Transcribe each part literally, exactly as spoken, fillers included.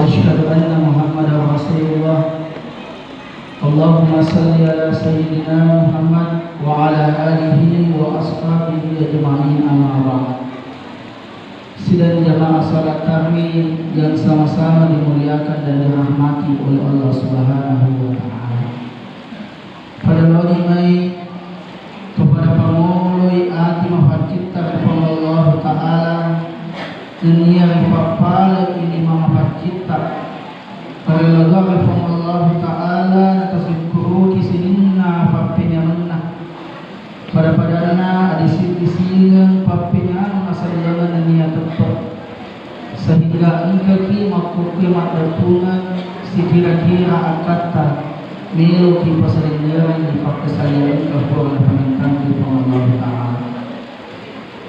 أشهد أن محمدا رسول الله. اللهم صل على سيدنا محمد وعلى آله وأصحابه أجمعين، أما بعد. Sidang jamaah salat tarawih yang sama-sama dimuliakan dan dirahmati oleh Allah Subhanahu wa Ta'ala. Pada loni mai kepada pangoloi ati mafaccittar Puang Allahu Ta'ala, nennia ripappalai lima mafaccittar. Pada lagare Puang Allahu Ta'ala, natasukkuruki sininna pappenyamenna. Pada-padanna adising-disingeng pappenyamenna sellengenna nennia teppe. Sehingga engkaki makkukkue maddeppungeng sikira-kira akkatta meloki pasalennereng di pakkasaliang engka pura napamentangki Puang Allahu Ta'ala.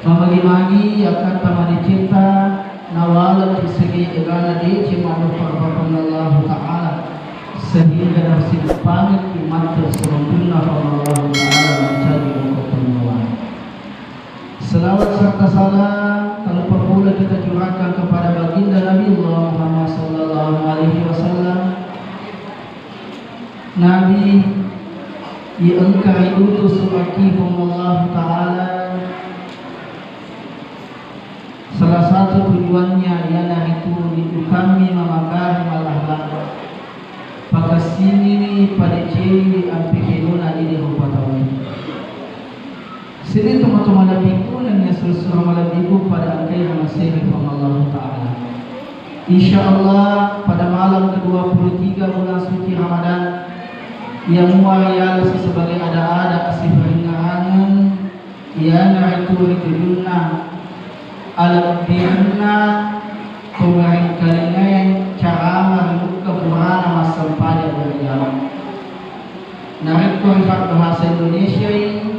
Mamagi-magi akkatta madecetta nawaleng ki segi egana deceng maddeppa ri Puang Allahu Ta'ala, sehingga nasippangekki matte siruntunna Puang Allahu Ta'ala mancaji okko tonyowa. Selawat serta salam tak lupa pula kita curahkan kepada baginda Nabi Allah Muhammad sallallahu alaihi wasallam. Nabi yang engka diutus sebagai Allah Ta'ala, salah satu tujuannya iyanaritu liutammima makarimal akhlak. Pakessingini, padecengi ampe kedona idi rupa tauwe. Sining tomatoa malebbiku nennia silessureng malebbiku pada engkae ri masei ri Puang Allahu Ta'ala. Insya Allah pada malam kedua puluh tiga bulan suci Ramadan, iya mua rialasi sebagai ada-ada siparingerangeng, iyanaritu ri tujunna alebbirenna pemerinkalingae carama ri bukka purana massempajang berjamaah. Narekko ri pabbahasa Indonesiai,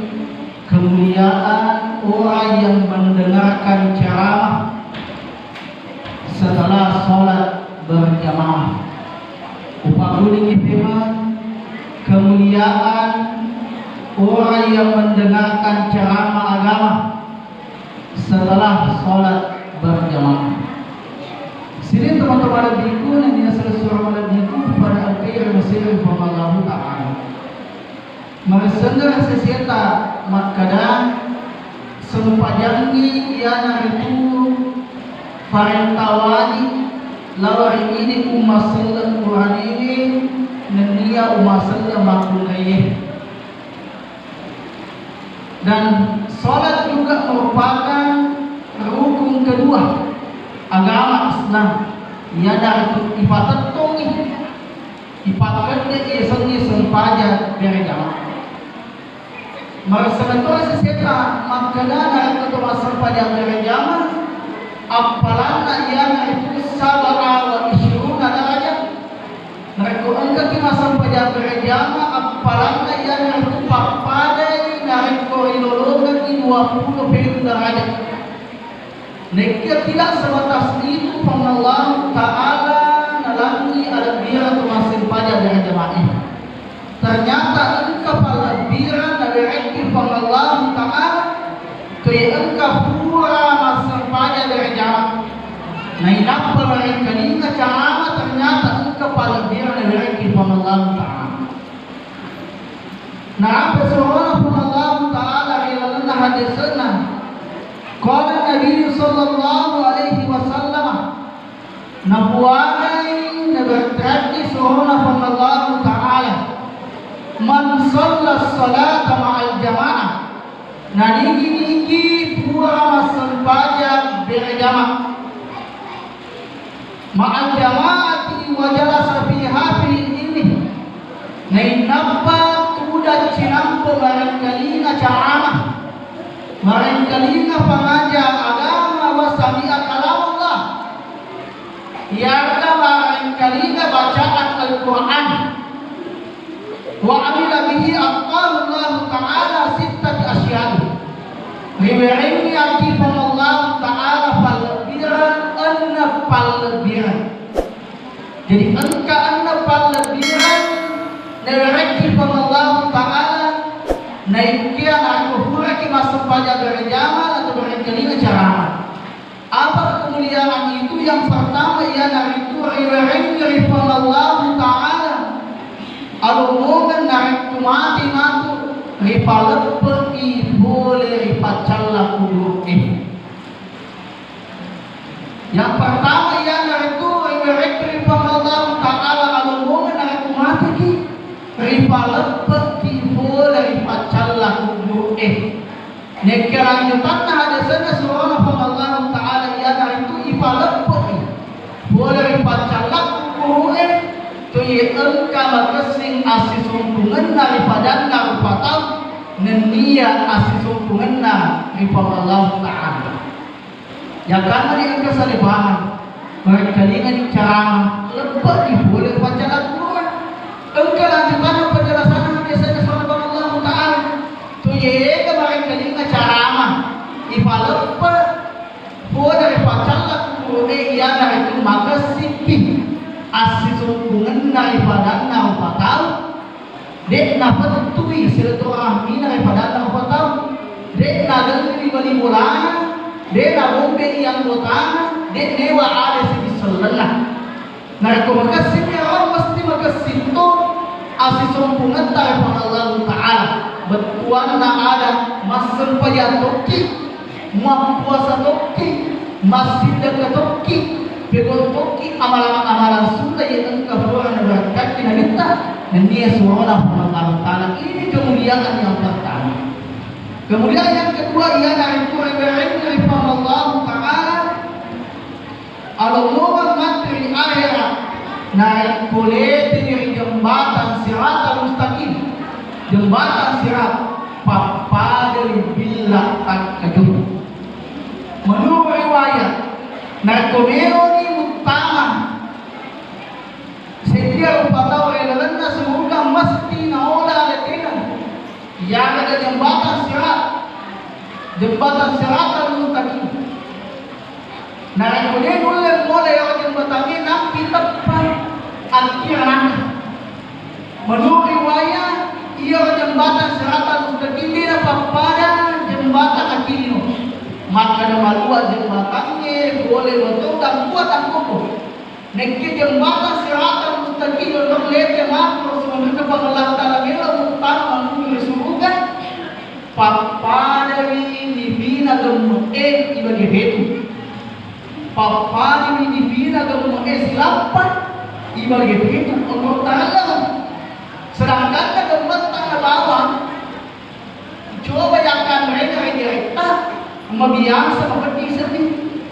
kemuliaan orang yang mendengarkan ceramah setelah sholat berjamaah. Upakkulingi pemeng kemuliaan orang yang mendengarkan ceramah agama setelah sholat berjamaah. Sining tomatoa malebbiku nennia silessureng malebbiku pada engkae ri masei ri Puang Allahu Ta'ala. Maressenna seseta makkada sempajangngi iyanaritu parentawani lao ri idi umma selleng Quranewe nennia umma selleng makkunraie. Dan sholat juga merupakan rukun kedua agama Islam, iyanaritu ipatettongi, ipakkedde iyasengnge sempajang berjamaah. Maressana to seseta makkeda narekko to massempajang berjamaah, appalanna iyanaritu sab'a wa isyruna darajah. Narekko engkaki massempajang berjamaah, appalanna iyanaritu pappadai narekko rilolongengngi dua puluh pitu darajat. Naekia tidak sebatas itu, Puang Allahu Ta'ala nalangi alebbireng to massempajang berjamaah. Ternyata engka pallebbireng nawerekki Puang Allahu Ta'ala, ke engka pura massempajang berjamaah. Nainappa marengkalinga ceramah, ternyata engka pallebbireng nawerekki Puang Allahu Ta'ala. Naapa surona Puang Allahu Ta'ala ri lalenna hadisna. Qala Nabi sallallahu alaihi wasallam, napuagai nabertrakki surona Puang Allahu Ta'ala, "Man shalla salata ma'al jama'ah," nanigi-nigi pura massempajang berjamaah. Ma'al jama'ati wa jalasa fiha fil ilmi. Nainappa tudang cinampe marengkalinga ceramah, marengkalinga pangaja agama, wa sami'a kalam Allah. Iyarega marengkalinga bacaan Al-Quran. Wa amila bihi aqallahu ta'ala sittati asya'i. Riwerengngi aki Puang Allahu Ta'ala pallebbireng, enneng pallebbireng. Jadi engka enneng pallebbireng nawerekki Puang Allahu Ta'ala, naekia narekko puraki massempajang berjamaah atau berengkalinga ceramah. Apa kemuliaan itu Yang pertama iyanaritu riwerengngi ri Puang Allahu Ta'ala. Alomongeng narekko mate matu ripaleppe'i pole ri paccalla kuburu'e. Yang pertama iyanaritu riwerengngi ri Puang Allahu Ta'ala, alomongeng narekko mateki ripaleppe'i pole ri paccalla kuburu'e. Nekke lanjutanna hadesenna surona Puang Allahu Ta'ala iyanaritu ipaleppe'i pole ri paccalla kuburu'e, to iye engka makessing assisumpungenna ri padanna rupa tau nenniya assisumpungenna ri Puang Allahu Ta'ala. Yakanna di engka salebangan, marekkalingani carama, leppe'i pole ri paccalla kuburu'e. Engka lanjutanna penjelasanna biasanya surona Puang Allahu Ta'ala. Tu yega marekkalinga carama ipaleppe pole ri paccalla kuburu'e iyanaritu makessippi assisumpungenna ri padanna rupa tau, de' napettui silaturahmina ri padanna rupa tau, de' nagelli bali bolana, de' nabombei anggotana, de' newa ada sibissellenna. Narekko makessing iyaro, mesti makessing to assisumpungetta ri Puang Allahu Ta'ala. Bettuanna ada massempajang tokki, mappuasa tokki, massiddekka tokki, pegau tokki amalan-amalan sunnah yang engka pura nabarakka'i Nabitta, nennia surona Puang Allahu Ta'ala. Ini kemuliaan yang pertama. Kemudian yang kedua, iyanaritu riwerengngi ri Puang Allahu Ta'ala. Alomongeng matti ri ahera, narekko leteni ri jembatan Siratal Mustaqim, jembatan Sirat, pappadai billa takkajo. Menurut riwayat, narekko meoni muttama sedia rupa tau ri lalenna suruga, mesti naola letena. Iyanaritu jembatan Sirat, jembatan Siratal Mustaqim. Narekko de' nulle mola iyaro jembatangnge, nampi teppa akkiranna. Menurut riwayat, iyaro jembatan Siratal Mustaqim de' napappada jembatan akkirinno. Makkeda malua jembatangnge, pole mato dan kuat angkoko. Nekke jembatan Siratal Mustaqim, lolo lete matu Rasulullah, Puang Allah Ta'ala melo muttama mangnui ri suruga, pappadami nipina gemme'e ibage petu. Pappadami nipina gemme'e silappa ibage petu, Allah Ta'ala. Sedangkan gemmetta bawang, coba yakkanrena ri diretta, mabiasa mapeddi seddi,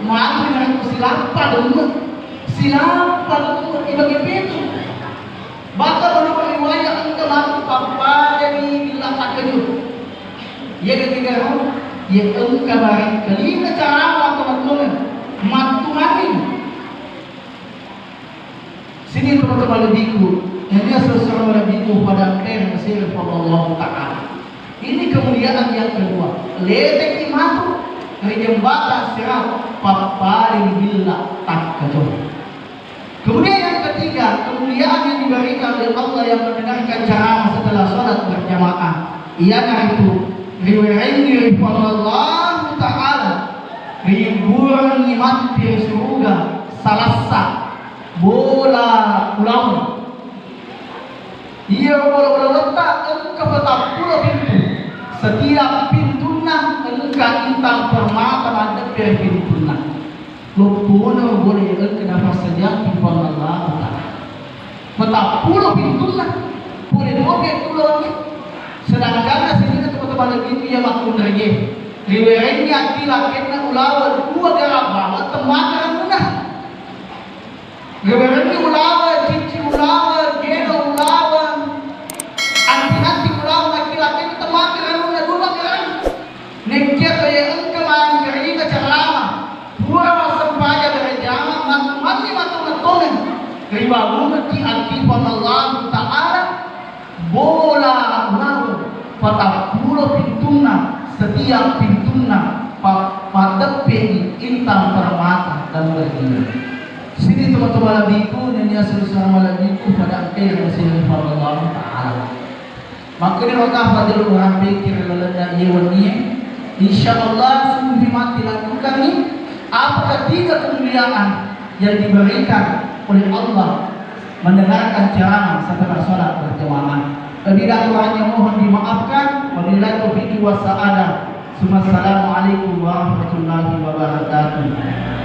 magi narekko silappa gemme', silappa gemme' ibage petu. Bahkan menurut riwayat engka matu pappadami billa takkajo. Iyaga tigaro, iya engka marekkalinga carama teman-teman, mattumanni. Sini teman-teman lebihku, yang dia sesuai lebihku pada yang sirif Allah Ta'ala. Ini kemuliaan yang kedua. Leteki matu ri jembatan Sirat, pappadai billa takkajo. Kemudian yang ketiga, kemuliaan yang diberikan oleh Allah yang mendengarkan ceramah setelah sholat berjamaah, iyanaritu riwerengngi ri Puang Allah Ta'ala, riburangngi matti ri suruga salassa bola ulaweng. Iya bola ulawetta engka patappulo pintu. Setiap pintunna engka intang permata maddeppe ri pintunna. Loppono bola engka napassadiang Puang Allah Ta'ala. Patappulo pintunna. Pole dope ulaweng. Sedangkan sininna teman-teman lebih iya makkunraie. Riwerengngi atti lakkenna ulaweng dua garabba temmaka renuna. Riwerengngi ulaweng, cicci ulaweng, gelo ulaweng, anting-anting ulaweng, laki-laki temmaka renunna dua gerang. Nekkiya to iya engka mangkalinga ceramah, pura massempajang berjamaah, mat-, manni matongeng-tongeng, ribangunki akki Puang Allah Ta'ala, bola ulaweng, patappulo pintunna, setiap pintunna pa-, paddeppe'i intang permata dan berlian. Sini teman-teman lebihku, nennia selesai lebihku pada engka yang masih Allah Ta'ala. Maka di wakaf aja lu orang pikir lalenna iya wennie. Insya Allah sungguh mati lakukan ni. Apa ketiga kemuliaan? yang diberikan oleh Allah mendengarkan ceramah setelah sholat berjamaah. Lebih dan kurangnya mohon dimaafkan. Wabillahi taufiq was sa'adah. Assalamualaikum warahmatullahi wabarakatuh.